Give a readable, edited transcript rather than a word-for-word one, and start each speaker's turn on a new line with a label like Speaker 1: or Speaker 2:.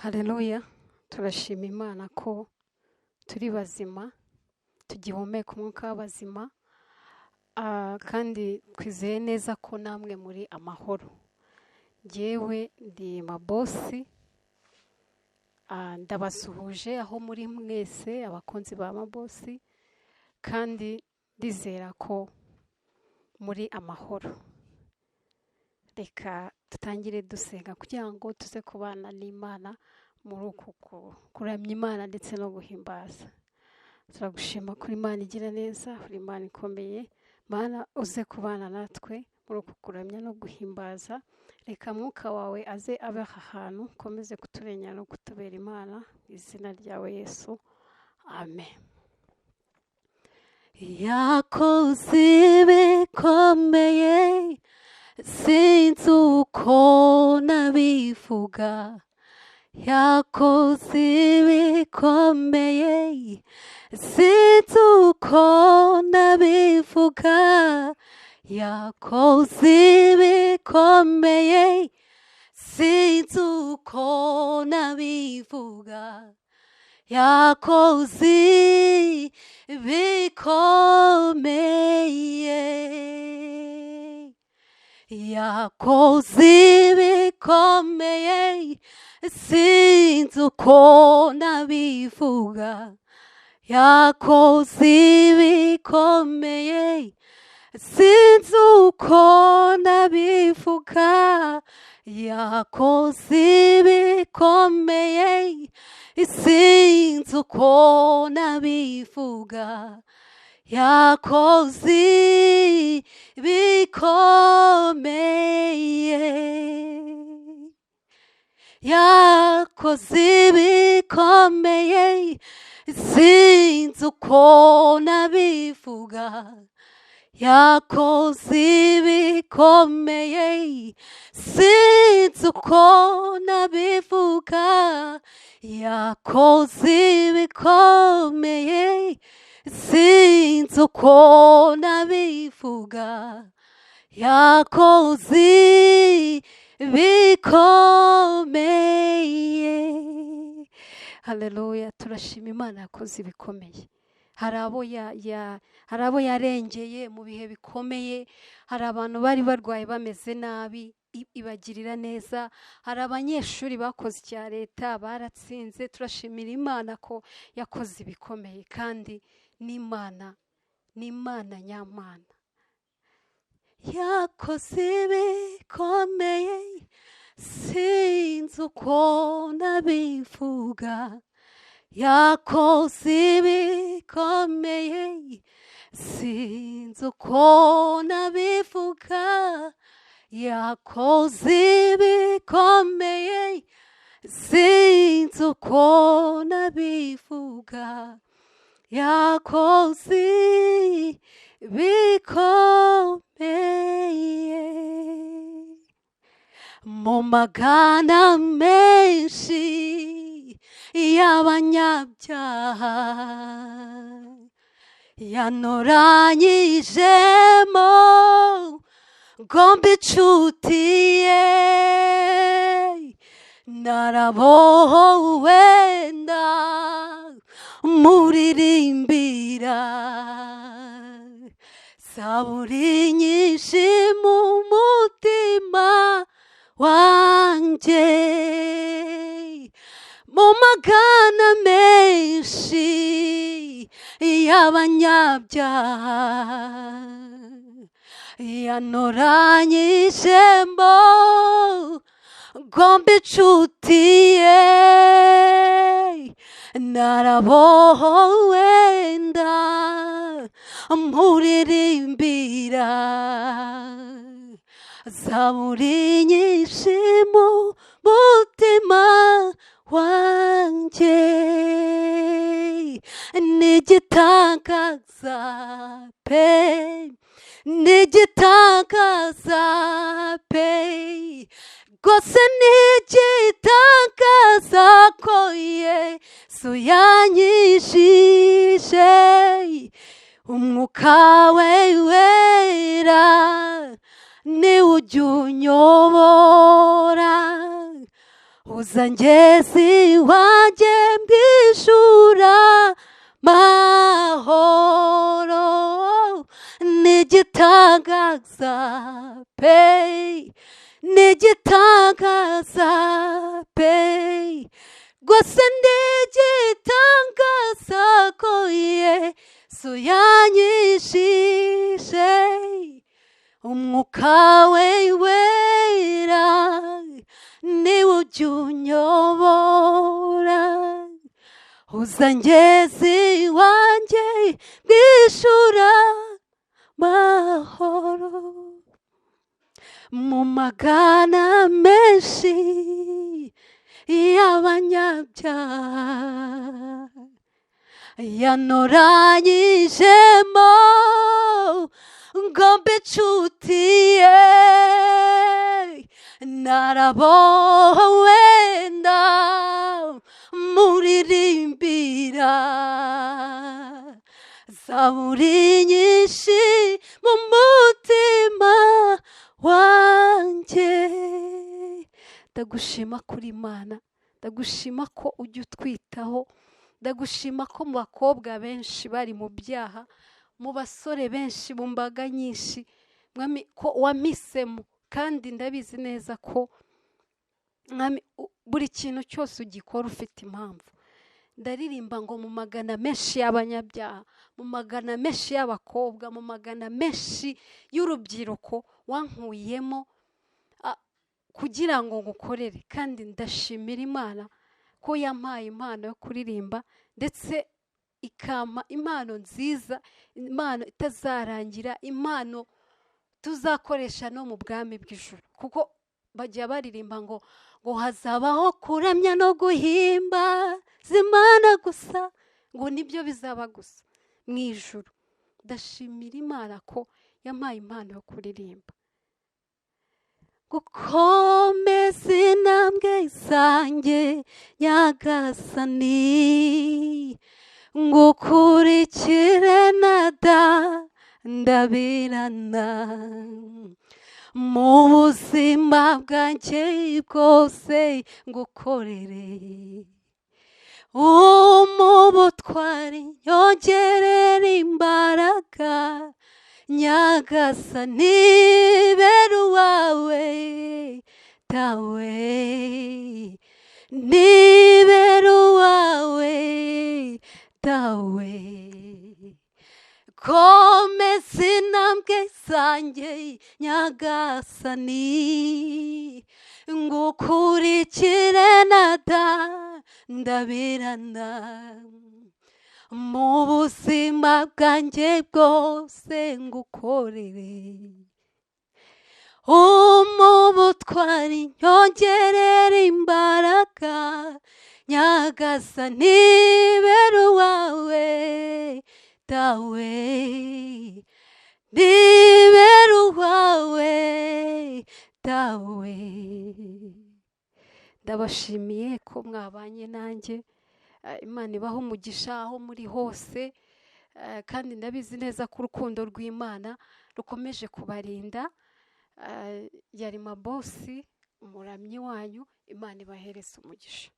Speaker 1: Haleluya, turashima Imana ko turi bazima, tugihumeka umwuka w'abazima, kandi twizeye neza ko namwe muri amahoro. Njyewe ndi Mabosi, ndabasuhuje aho muri mwese abakunzi ba Mabosi, kandi ndizera ko muri amahoro. Reka dutangire dusenga kugira ngo tuze kubana n'Imana muri uku kuramya Imana ndetse no guhimbaza. Turagushima kuri Imana igira neza, uri Imana ikomeye. Mana uze kubana natwe muri uku kuramya no guhimbaza. Reka mwuka wawe aze abe aha hantu, ukomeze kuturengera no kutubera Imana, mu izina ryawe Yesu, amen.
Speaker 2: Yakoze ibikomeye, sinzi uko nabivuga. Yakoze ibikomeye, sinzi uko nabivuga. Yakoze ibikomeye, sinzi uko nabivuga. Yakoze ibikomeye, yakoze ibikomeye, sinzi uko nabivuga. Yakoze ibikomeye, sinzi uko nabivuga. Yakoze ibikomeye, sinzi uko nabivuga. Yakoze ibikomeye, yakoze ibikomeye, sinzi uko nabivuga. Yakoze ibikomeye, sinzi uko nabivuga. Yakoze ibikomeye, sinzi uko nabivuga. Yakoze ibikomeye.
Speaker 1: Haleluya, turashima Imana yakoze ibikomeye. Hari abo ya, ya, hari abo yarengeye mu bihe bikomeye, hari abantu bari barwaye bameze nabi, ibagirira neza, hari abanyeshuri bakoze icya leta baratsinze. Turashimira Imana ko yakoze ibikomeye, kandi n'Imana ni Imana nyamana.
Speaker 2: Yakoze ibikomeye, sinzi uko nabivuga. Yakoze ibikomeye, sinzi uko nabivuga. Yakoze ibikomeye, sinzi uko nabivuga. Yakoze ibikomeye. Mu magana menshi y'abanyabyaha, yanoranyijemo ngo mbe inshuti ye. Narabohowe ndamuririmbira, zaburi nyinshi mu mutima wanjye. Mu magana menshi y'abanyabyaha, yanoranyijemo ngo mbe inshuti ye. Narabohowe ndamuririmbira, zaburi nyinshi mu mutima wanjye. N'igitangaza pe, n'igitangaza pe, rwose n'igitangaza ko Yesu yanyijije umwuka we wera, niwe ujya unyobora. Uzangeza iwanjye mbwishura mahoro. N'igitangaza pe, n'igitangaza pe, rwose n'igitangaza ko Yesu yanyishije umwuka we wera, niwe ujya unyobora. Uzangeza iwanjye bwishura mahoro. Mu magana menshi y'abanyabyaha yanoranyijemo ngo mbe inshuti ye, narabohowe ndamuririmbira zaburi nyinshi mu mutima wanjye. Ndagushima kuri Imana, ndagushima ko ujya utwitaho, ndagushima ko mu bakobwa benshi bari mu byaha, mu basore benshi, mu mbaga nyinshi, Mwami, ko wampisemo. Kandi ndabizi neza ko, Mwami, buri kintu cyose ugikora ufite impamvu. Ndaririmba ngo mu magana menshi y'abanyabyaha, mu magana menshi y'abakobwa, mu magana menshi y'urubyiruko, wankuyemo kugira ngo ngukorere. Kandi ndashimira Imana ko yampaye impano yo kuririmba, ndetse ikampa impano nziza, impano itazarangira, impano tuzakoresha no mu bwami bw'ijuru. Kuko bajya baririmba ngo hazabaho kuramya no guhimbaza Imana gusa, ngo nibyo bizaba gusa mu ijuru. Ndashimira Imana ko yampaye impano yo kuririmba. Gukomeza intambwe zanjye Nyagasani, ngukurikire nada ndabirana, mu buzima bwanjye bwose ngukorere, umubutwari nyongerera imbaraga Nyagasani, bera uwawe dawe, nibera uwawe dawe. Komeza intambwe zanjye Nyagasani, ngukurikire nada ndabirana, mu buzima bwanjye bwose ngukorere, umubutwari nyongerera imbaraga Nyagasani, bera uwawe dawe, nibera uwawe dawe. Ndabashimiye ko mwabanye nanjye. Imana ibahe umugisha aho muri hose. Kandi ndabizi neza ko urukundo rw'Imana rukomeje kubarinda. Yari Mabosi, umuramyi wanyu. Imana ibahereze umugisha.